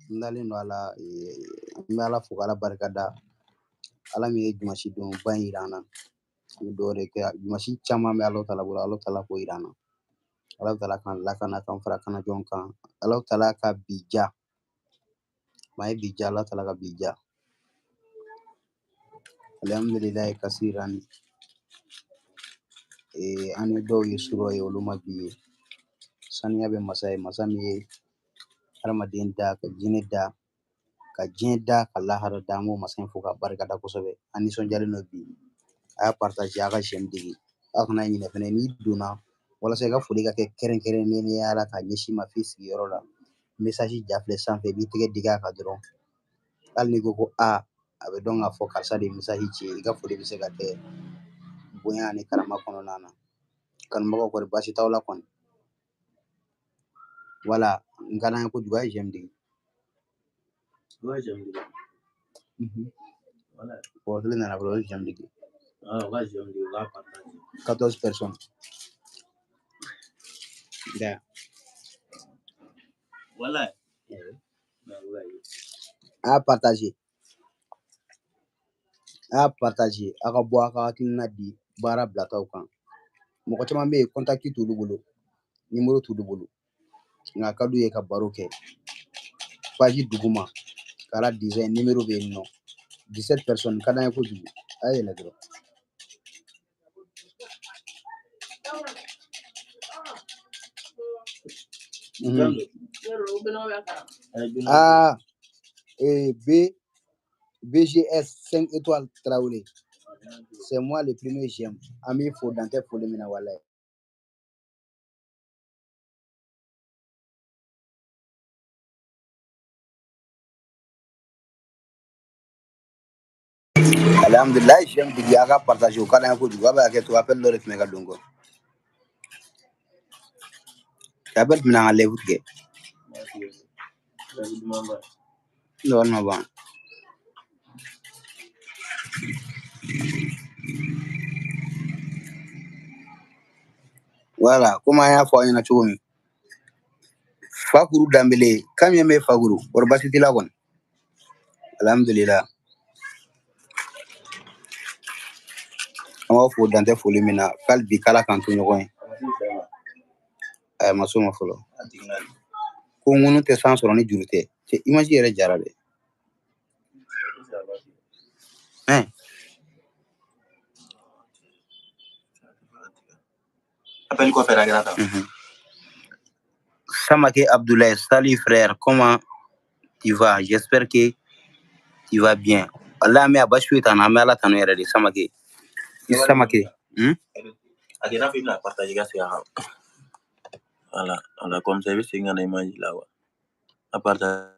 N dalen don a la, n bɛ Ala fo k'Ala barika da. Ala min ye dimanche don ba in yira an na. An bɛ dugawu de kɛ. Dimanche caman bɛ Alahu Taala bolo, Alahu Taala k'o yira an na. Alahu Taala k'an lakana, k'an fara kanajɔn kan. Alahu Taala ka bi ja. Maa ye bi ja, Alahu Taala ka bi ja. Alhamdulilayi kasiran. An ni dɔw ye surɔ ye, olu ma bi ye. Saniya bɛ masa ye, masa min ye hadamaden da, ka jinɛ da, ka diɲɛ da, ka lahara da. An b'o masa in fo k'a barika da kosɛbɛ. An nisɔndiyalen don bi. A y'a partage, a ka j'aime digi. Aw kana ɲinɛ fɛnɛ, n'i donna walasa i ka foli ka kɛ kɛrɛnkɛrɛnnenya la k'a ɲɛsin ma f'i sigiyɔrɔ la. Message ja filɛ sanfɛ, i b'i tɛgɛ digi a kan dɔrɔn. Hali n'i ko ko a, a bɛ dɔn k'a fɔ karisa de ye message ci, i ka foli bɛ se ka kɛ bonya ani karama kɔnɔna na. Kanubagaw kɔni baasi t'aw la kɔni. Wala, n ka d'an ye kojugu, a ye j'aime digi. O ye j'aime digi. Wala. Mɔgɔ kelen nana fɔlɔ, o ye j'aime digi. Ah, o ka j'aime digi, o k'a partage. 14 personnes. Da. Wala. A y'a partager. A y'a partager. A ka bɔ a ka hakilina di baara bilataw kan. Mɔgɔ caman bɛ yen, contact t'olu bolo, numéro t'olu bolo. Nka a ka d'u ye ka baro kɛ. Page duguma, Kara design numéro bɛ yen nɔ. 17 personnes ka d'an ye kojugu. A ye yɛlɛ dɔrɔn. Ah, B, BGS 5 étoiles Traoré. C'est moi le premier j'aime. An b'i fo dan tɛ foli min na walayi. Alhamdulilayi, j'aime digi, a ka partage, o ka d'an ye kojugu. A bɛ hakɛ to, appel dɔ de tun bɛ ka don kɔ. Appel tun bɛ na an ka live tigɛ. Ne walima ban. Voilà, komi an y'a fɔ aw ɲɛna cogo min. Fakuru Danbele, kan min bɛ Fakuru, kɔri baasi t'i la kɔni. Alhamdulillah. An b'aw fo dan tɛ foli min na, k'ali bi k'Ala k'an to ɲɔgɔn ye. A ma s'o ma fɔlɔ. Ko ŋunu tɛ san sɔrɔ ni juru tɛ. Cɛ, image yɛrɛ jara dɛ. Hein? Appel kɔfɛ a kɛra tan. Samake Abdoulaye, salut frère, comment tu vas? J'espère que tu vas bien. Allah an bɛ a basi foyi t'an na, an bɛ Ala tanu yɛrɛ de Samake. I Samake. A kɛ i n'a fɔ i bɛna partage ka segin a kan. Voilà, voilà, comme ça i bɛ segin ka na image la wa. A partage.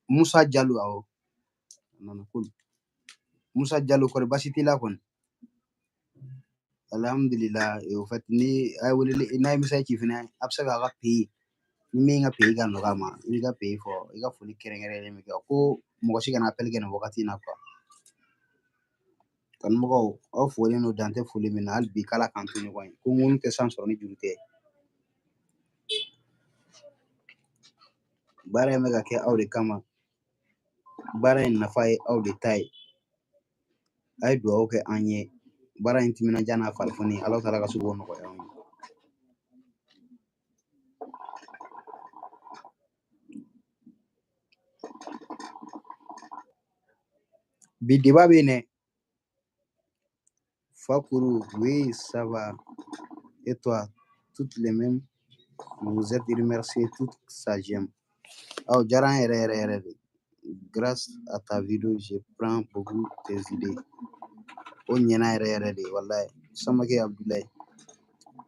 Musa Jalo awɔ. A nana cool. Musa Jalo kɔri baasi t'i la kɔni. Alhamdulillah, au fait ni a ye weleli n'a ye message ci fɛnɛ, a bɛ se k'a ka pays, ni min ka pays ka nɔgɔ a ma, i b'i ka pays fɔ, i ka foli kɛrɛnkɛrɛnnen bɛ kɛ ko mɔgɔ si kana appel kɛ nin wagati in na quoi. Kanubagaw, aw folen don dan tɛ foli min na, hali bi k'Ala k'an to ɲɔgɔn ye. Ko ŋunu tɛ san sɔrɔ ni juru tɛ. Baara in bɛ ka kɛ aw de kama. Baara in nafa ye aw de ta ye. A ye dugawu kɛ an ye. Baara in timinandiya n'a farifoni, Ala taala ka se k'o nɔgɔya an ye. Bi débat bɛ yen dɛ. Fakuru, oui, ça va. Et toi, toutes les mêmes, vous êtes remerciés, tout ça j'aime. Aw diyara an yɛrɛ yɛrɛ yɛrɛ de. Grâce à ta vidéo, je prends beaucoup tes idées. O ɲɛna yɛrɛ yɛrɛ de, wallahi. Samake Abdoulaye.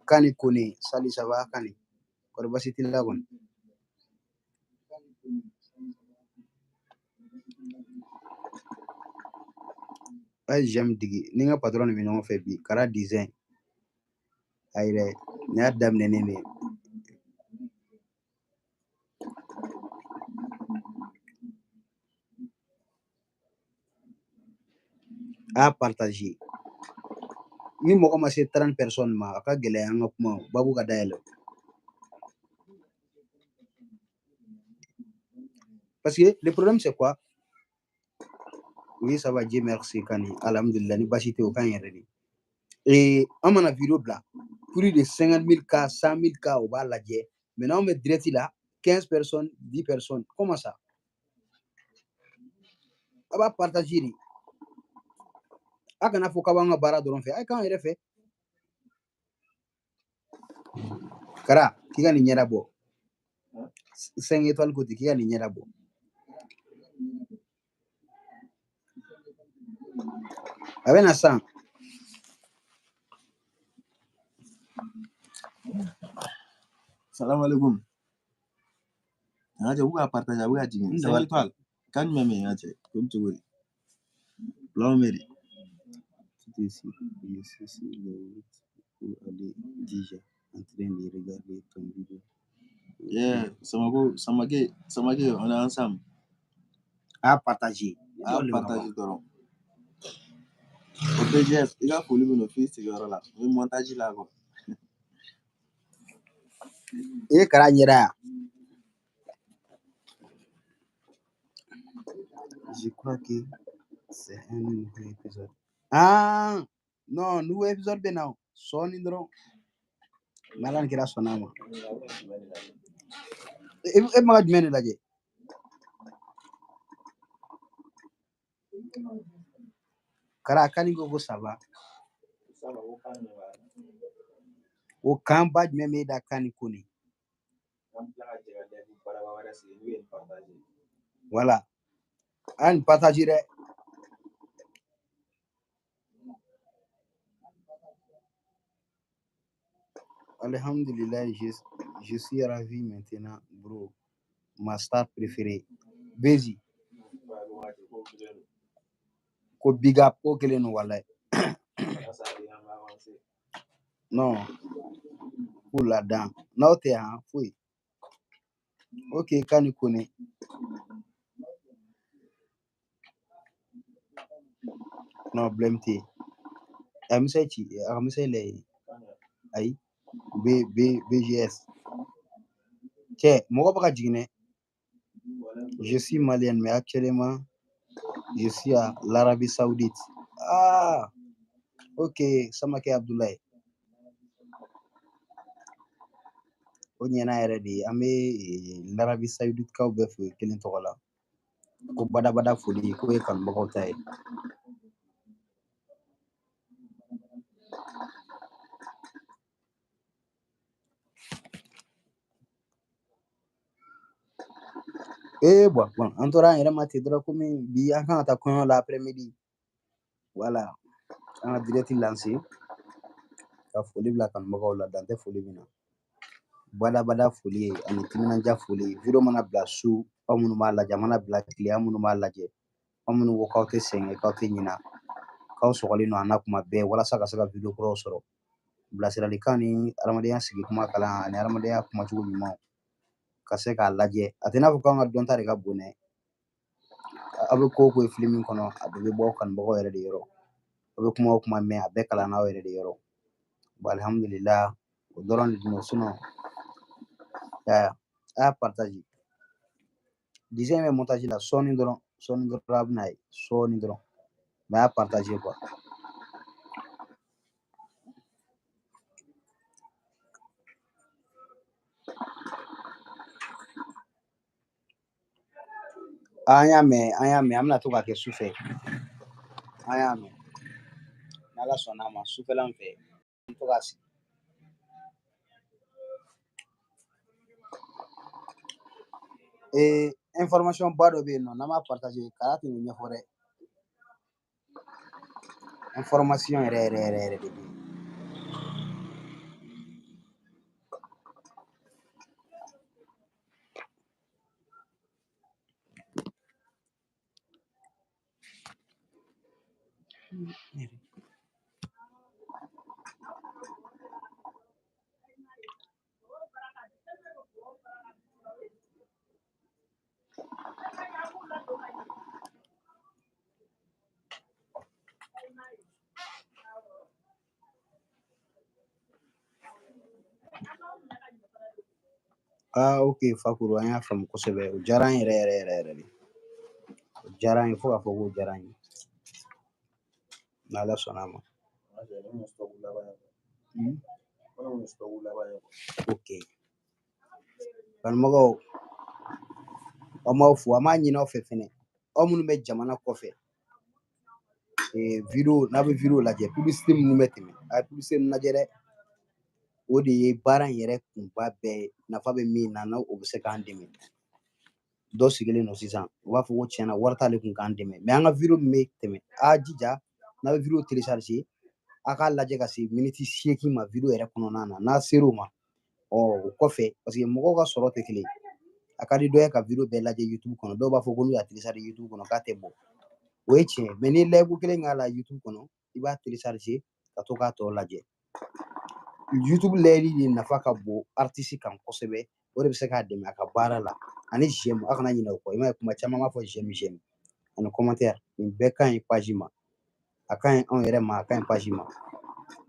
Kani Kone, salut, ça va Kani? Kɔri baasi t'i la kɔni? A ye j'aime digi. Ni n ka patron de bɛ ɲɔgɔn fɛ bi, Kara design. Ayi dɛ, nin y'a daminɛnen de ye. A partager. Ni mɔgɔ ma se 30 personnes ma, a ka gɛlɛn an ka kuma babu ka dayɛlɛ. Parce que le problème c'est quoi? Oui, ça va, Dieu merci, Kani. Alhamdulillah, ni basi tɛ o kan yɛrɛ de. Et an mana vidéo bila, plus de 50 000 cas, 100 000 cas, o b'a lajɛ. Maintenant, an bɛ direct la, 15 personnes, 10 personnes. Comment ça? A b'a partager de. A kana fɔ k'aw b'an ka baara dɔrɔn fɛ, a ye k'an yɛrɛ fɛ. Kara, k'i ka nin ɲɛda bɔ. 5 étoiles ko ten, k'i ka nin ɲɛda bɔ. A bɛ na sisan. Salam alaikum. An ka cɛ, k'u ka partage, a bɛ ka jigin. N 5 dabali. étoiles. Kan jumɛn bɛ yen, n ka cɛ? O bɛ cogo di? Plan bɛ di? Tout ici, je suis sur la route pour aller déjà en train de regarder ton vidéo. Ok. Yeah, Samako, Samake, Samake, on est ensemble. A partager. Ne A dabali de bɛ ka ban. partage dɔrɔn. O BGS, i ka foli bɛ na f'i sigiyɔrɔ la. N bɛ montage la quoi. I ye Kara ɲɛda yan. Je crois que c'est un nouveau épisode. Ah, non, nouveau épisode bɛ na o. Sɔɔni dɔrɔn. N'Ala ni kira sɔnna a ma. E ma ka jumɛn de lajɛ? Kara Kani ko ça va. O kan ba jumɛn bɛ e da Kani ko nin? Voilà. A nin partage dɛ. Alhamdulillah, je suis ravi maintenant, bro. Ma star préférée. Bezi, ko big up, ko kelen don walayi. Non, k'u ladan. N'aw tɛ yan, foyi. Ok, Kani Kone. Non, blême tɛ yen. A misali ci, a ka misali lajɛ yen. Ayi, B, B, BGS. Cɛ, mɔgɔ bɛ ka jigin dɛ. Je suis malienne, mais actuellement, je suis à l'Arabie Saoudite. Ah, ok, Samake Abdoulaye. O ɲɛna yɛrɛ de. An bɛ l'Arabie Saoudite kaw bɛɛ fo kelen tɔgɔ la. Ko badabada foli, k'o ye kanubagaw ta ye. Eh, bon, bon, an tora an yɛrɛ ma ten dɔrɔn komi bi an kan ka taa kɔɲɔ la après midi. Voilà, an ka direct lancer ka foli bila kanubagaw la, dan tɛ foli min na. Badabada foli ye ani timinandiya foli ye. Video mana bila su, aw minnu b'a lajɛ, a mana bila tile, aw minnu b'a lajɛ, aw minnu ko k'aw tɛ sɛgɛn, k'aw tɛ ɲina, k'aw sɔgɔlen don an na kuma bɛɛ walasa ka se ka video kuraw sɔrɔ. Bilasiralikan ni adamadenya sigi kuma kalan ani adamadenya kumacogo ɲuman ka se k'a lajɛ. A tɛ n'a fɔ k'an ka dɔnta de ka bon dɛ. Aw bɛ ko o ko ye film kɔnɔ, a bɛɛ bɛ bɔ aw kanubagaw yɛrɛ de yɔrɔ. Aw bɛ kuma o kuma mɛn, a bɛɛ kalan aw yɛrɛ de yɔrɔ. Bon, alhamdulillah, o dɔrɔn de don sinon a y'a partage. Design bɛ montage la sɔɔni dɔrɔn, sɔɔni dɔrɔn a bɛ n'a ye, sɔɔni dɔrɔn. Mais a y'a partager quoi. An y'a mɛn, an y'a mɛn, an bɛna to k'a kɛ su fɛ. An y'a mɛn. N'Ala sɔnna a ma, sufɛla fɛ, an bɛ to k'a sigi. Ee, information ba dɔ bɛ yen nɔ, n'an b'a partager, Kara tɛ nin ɲɛfɔ dɛ. Information yɛrɛ yɛrɛ yɛrɛ yɛrɛ de bɛ yen. Aa, ok, Fakuru, an y'a faamu kosɛbɛ. O diyara an yɛrɛ yɛrɛ yɛrɛ yɛrɛ de. O diyara an ye fo k'a fɔ k'o diyara an ye. N'Ala sɔnna a ma. Ok. Kanumɔgɔw, an b'aw fo, an b'a ɲini aw fɛ fɛnɛ. Aw minnu bɛ jamana kɔfɛ, video, n'a bɛ video lajɛ, publicité minnu bɛ tɛmɛ, a ye publicité ninnu lajɛ dɛ. O de ye baara in yɛrɛ kunba bɛɛ ye. Nafa bɛ min na, n'o bɛ se k'an dɛmɛ. Dɔ sigilen don sisan, u b'a fɔ ko tiɲɛna wari t'ale kun k'an dɛmɛ. Mais an ka video min bɛ tɛmɛ, a jija n'a bɛ video télécharger, a k'a lajɛ ka se miniti 8 ma video yɛrɛ kɔnɔna na. N'a ser'o ma, ɔ o kɔfɛ, parce que mɔgɔw ka sɔrɔ tɛ kelen ye. A ka di dɔ ye ka video bɛɛ lajɛ YouTube kɔnɔ. Dɔw b'a fɔ ko n'u y'a télécharger YouTube kɔnɔ k'a tɛ bɔ. O ye tiɲɛ ye. Mais n'i ye live kelen k'a la YouTube kɔnɔ, i b'a télécharger ka to k'a tɔ lajɛ. YouTube layɛli de nafa ka bon artiste kan kosɛbɛ. O de bɛ se k'a dɛmɛ a ka baara la. Ani j'aime, a kana ɲinɛ o kɔ. I m'a ye kuma caman b'a fɔ j'aime, j'aime. Ani commentaire. Nin bɛɛ ka ɲi page ma. A ka ɲi anw yɛrɛ ma, a ka ɲi page ma.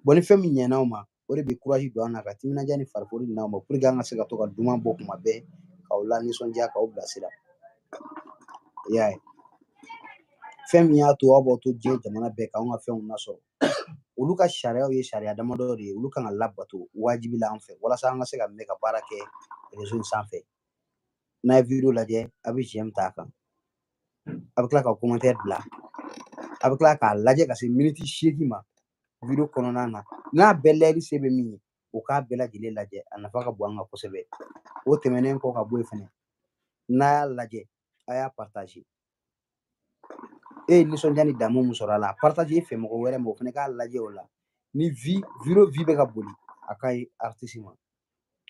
Bon, ni fɛn min ɲɛna aw ma, o de bɛ courage don an na ka timinandiya ni farikolo di aw ma pour que an ka se ka to ka duman bɔ kuma bɛɛ, k'aw la nisɔndiya, k'aw bilasira. I y'a ye. Fɛn min y'a to aw b'aw to diɲɛ jamana bɛɛ k'anw ka fɛnw nasɔrɔ. Olu ka sariyaw ye sariya damadɔ de ye, olu kan ka labato wajibi la an fɛ, walasa an ka se ka mɛn ka baara kɛ réseau in sanfɛ. N'a ye video lajɛ, a bɛ j'aime ta a kan. A bɛ tila ka commentaire bila. A bɛ tila k'a lajɛ ka se miniti 8 ma video kɔnɔna na. N'a bɛɛ layɛli se bɛ min ye, o k'a bɛɛ lajɛlen lajɛ. A nafa ka bon an kan kosɛbɛ. O tɛmɛnen kɔ ka bɔ yen fɛnɛ, n'a y'a lajɛ, a y'a partager. E ye nisɔndiya ni damu min sɔrɔ a la, a partager e fɛ mɔgɔ wɛrɛ ma, o fɛnɛ k'a lajɛ o la. Ni video vie bɛ ka boli, a ka ɲi artiste ma.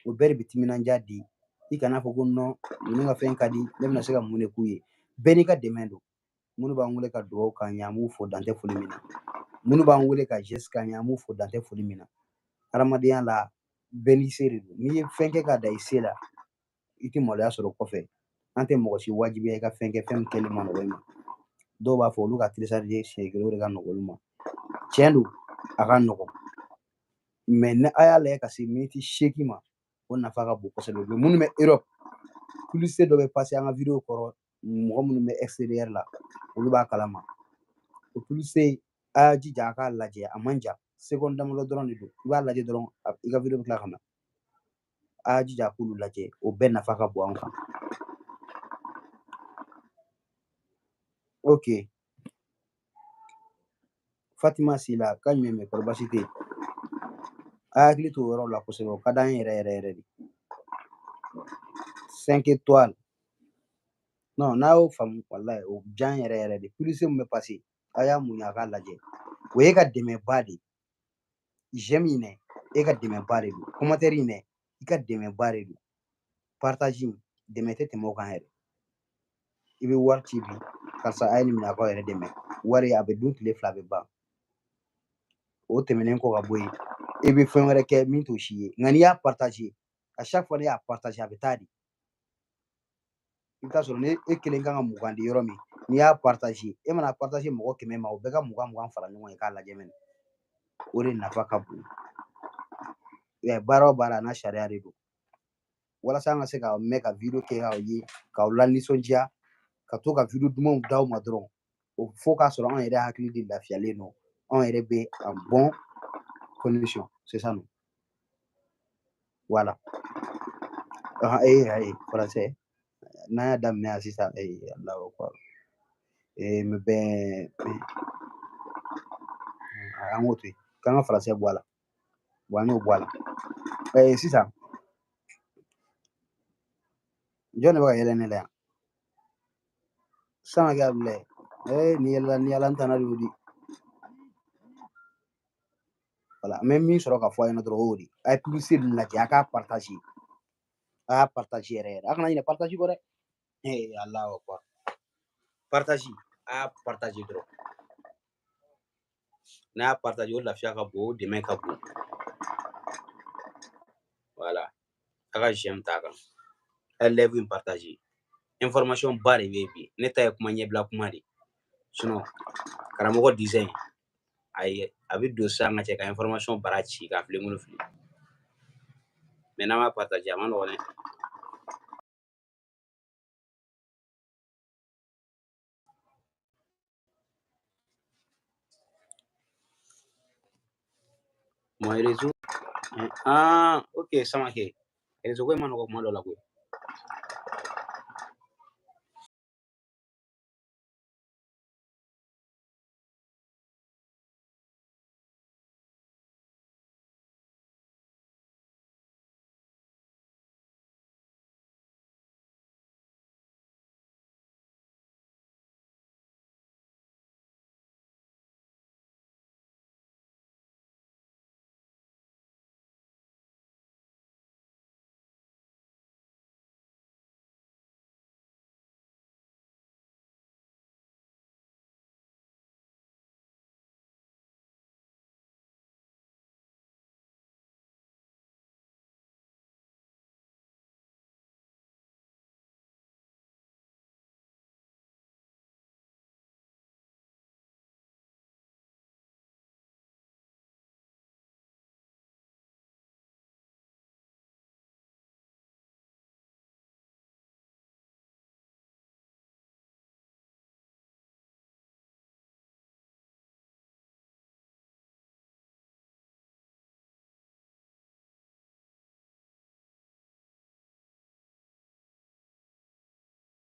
O bɛɛ de bɛ timinandiya di. I kana fɔ ko non, ninnu ka fɛn ka di, ne bɛna se ka mun de k'u ye. Bɛɛ n'i ka dɛmɛ don. Minnu b'an wele ka dugawu k'an ye, an b'u fo dan tɛ foli min na. Minnu b'an wele ka geste k'an ye, an b'u fo dan tɛ foli min na. Hadamadenya la, bɛɛ n'i se de don. N'i ye fɛn kɛ ka da i se la, i tɛ maloya sɔrɔ kɔfɛ. An tɛ mɔgɔ si wajibiya i ka fɛn kɛ, fɛn min kɛli ma nɔgɔ i ma. Dɔw b'a fɔ olu ka télécharger siɲɛ kelen, o de ka nɔgɔ olu ma. Tiɲɛ don, a ka nɔgɔn. Mais ni a y'a lajɛ ka se miniti 8 ma, o nafa ka bon kosɛbɛ. Mais minnu bɛ Europe, publicité dɔ bɛ passer an ka video kɔrɔ, mɔgɔ minnu bɛ extérieur la, olu b'a kalama. O publicité, a y'a jija a k'a lajɛ, a man jan. Seconde damadɔ dɔrɔn de don. I b'a lajɛ dɔrɔn, i ka video bɛ tila ka na. A y'a jija a k'olu lajɛ, o bɛɛ nafa ka bon an kan. Ok. Fatima Sila, k'a ɲuman mɛ, kɔrɔ baasi tɛ yen. A y'a hakili to o yɔrɔ la kosɛbɛ, o ka d'an ye yɛrɛ yɛrɛ yɛrɛ de. 5 étoiles. Non, n'a y'o faamu, walayi, o diya n yɛrɛ yɛrɛ de. Publicité min bɛ passer, a y'a muɲu a k'a lajɛ. O ye ka dɛmɛba de ye. J'aime in dɛ, e ka dɛmɛba de don. Commentaire in dɛ, i ka dɛmɛba de don. Partage in, dɛmɛ tɛ tɛmɛ o kan yɛrɛ. I bɛ wari ci bi, karisa a ye nin minɛ, a k'aw yɛrɛ dɛmɛ. Wari a bɛ dun tile 2, a bɛ ban. O tɛmɛnen kɔ ka bɔ yen, i bɛ fɛn wɛrɛ kɛ min t'o si ye. Nka n'i y'a partager, à chaque fois n'i y'a partager, a bɛ taa de. I bɛ taa sɔrɔ ni e kelen kan ka 20 di yɔrɔ min, n'i y'a partager, e mana partager mɔgɔ 100 ma, o bɛɛ ka 20 20 fara ɲɔgɔn kan k'a lajɛ mɛnɛ. O de nafa ka bon. Baara o baara, a n'a sariya de don. Walasa an ka se ka mɛn ka video kɛ k'aw ye, k'aw la nisɔndiya, ka to ka video dumanw d'aw ma dɔrɔn, o fo k'a sɔrɔ anw yɛrɛ hakili de lafiyalen don. Anw yɛrɛ bɛ en bonne condition, c'est ça non? Voilà. Ah, eh, eh, français. N'an y'a daminɛ yan sisan, eh, Allahu akbar. Eh, mais ben, an k'o to yen. K'an ka français bɔ a la. Bon, an y'o bɔ a la. Eh, sisan, jɔn de bɛ ka yɛlɛ ne la yan? Sama kɛ Abdulayi. Eh, ni yɛlɛla ni Ala tana de y'o di. Voilà, an bɛ min sɔrɔ ka fɔ a ɲɛna dɔrɔn, o y'o de ye. A ye publicité ninnu lajɛ, a k'a partager. A y'a partager yɛrɛ yɛrɛ. A kana ɲinɛ partage kɔ dɛ. Eh, Allahu akbar. Partage, a y'a partager dɔrɔn. N'a y'a partager, o lafiya ka bon, o dɛmɛ ka bon. Voilà. A ka j'aime ta kan. A ye live in partager. Information ba de bɛ yen bi. Ne ta ye kuma ɲɛbila kuma de. Sinon, karamɔgɔ design, ayi, a bɛ don sisan ka cɛ ka information bara ci k'a fili minnu fili. Mais n'an m'a partager, a ma nɔgɔn dɛ. Mon réseau. Ah, ok, Samake. Réseau ko in ma nɔgɔ kuma dɔ la koyi.